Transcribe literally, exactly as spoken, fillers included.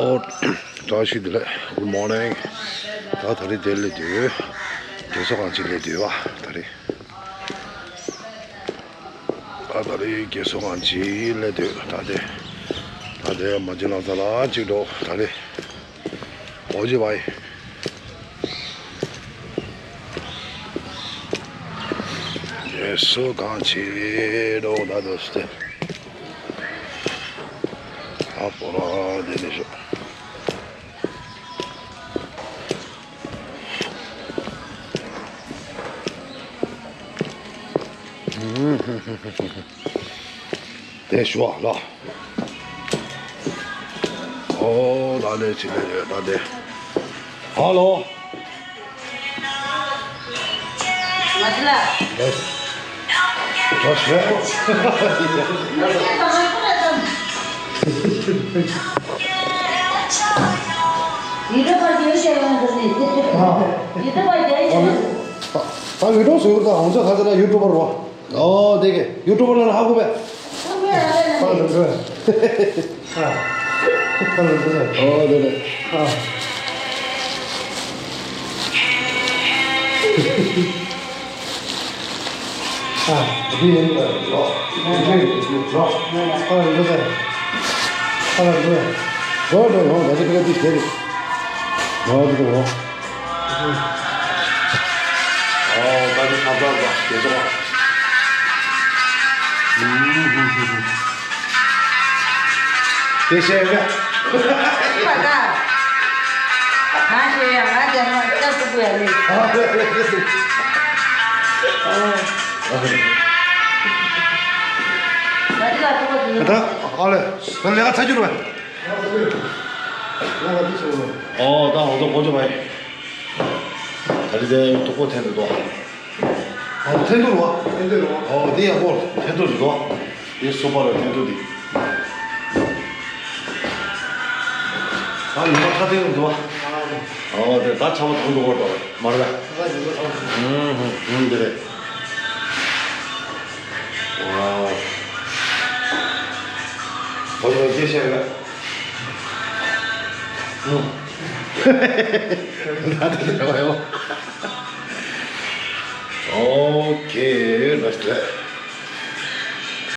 ཨོ། བཀྲ་ཤིས་བདེ་ལེགས། Good morning། ད་ད་རེས་དེ་སླེབས་དུས། རྒས་གསོ་ཁང་ཅིག་སླེབས་དུས་བ་ད་རེས། ད་ད་རེས་རྒས་གསོ་ཁང་ཅིག་སླེབས་དུས་ད་དེ། ད་དེ་མ་ཅི་ལ་ས་ལ་ཅིག་འགྲོ་ད་རེས། ཨོ་ཇི་བའི། རྒས་གསོ་ཁང་ཅིག་འགྲོ་ད་དོ་སྟེ། ཨ་པོ་ར་དེ་ནས་ཤོག་དེ་ཞུ་བ་ལ། ཨོ་ད་ལེ་ཅི་ལེ་རེད་ད་དེ། ཧ་ལོ། ང་ཚོ་ལ། ལེ། ད་ཞུ། ཡིད་དུ་མ་བྱེད་ཡོང་འདུག་ནི། ཡིད་དུ་མ་བྱེད་ཡོང་། ད་ད་ཡིད་དུ་བཟོས་ཡོད་ད་ང་ཚོ་ག་ཚོད་ན་ཡུ་ཊུབ་པར་བ། ཨོ་དེ་གི་ཡུ་ཊུབ་པར་ལ་ཧ་གོ་བས། ཧ་ལོ་ཧ་ལོ། ཨོ་དེ་རེད། ཨ། ཨ། འདི་ཡིན་ལ་ལོ། འདི་ཡིན་ལོ། ཨ་འདི་ལ། ཨ་འདི་ལ། ལོ་ལོ་ལོ། ད་ཅི་ཕི་ལ་འདི་བྱས་རེད། ལོ་འདི་ལོ། ཨོ་ད་ནི་ཁ་ཚ་ལ་རྒས་གསོ་ཁང་། དེ་བཤད་ཡོད་པས། ཨ་ད། ང་ཞེས་ཡང་ང་དེ་མ་ལྟ་ཐུབ་པ་ཡ་ལེ། ཨ་ལེ་ལེ་ལེ། ཨ་ལེ། ང་དེ་ལ་ཐུབ་པ་དེ་ཡིན། ད་ཨ་ལེ། ད་ལས་ཀ་ཚར་རྒྱུ་རེད་པས། ཨོ་ད་ཧོ་ད་ཧོ་ཇོ་བའི། ད་རེས་དེ་ཐུག་པོ་འཐེན་འདུག་དོ། ཨོ་འཐེན་འདུག་རོ། འཐེན་འདུག་རོ། ཨོ་དེ་ཡག་པོ་འཐེན་འདུག་རེད་དོ། དེ་སུ་པར་འཐེན་འདུག་དེ། ད་ཉི་མ་ཁ་འཐེན་འདུག་དོ། ཨོ་དེ་ད་ཆ་བ་དང་འདུག་གོ་དོ་མ་རེད། ཨུམ་ཨུམ་དེ་རེད། ཝའོ། ཧོ་ཡོ་སྐད་བཤད་རེད། ད་དེ་རེད་བ་ཡོ། ཨོ་ཁེ། That's that.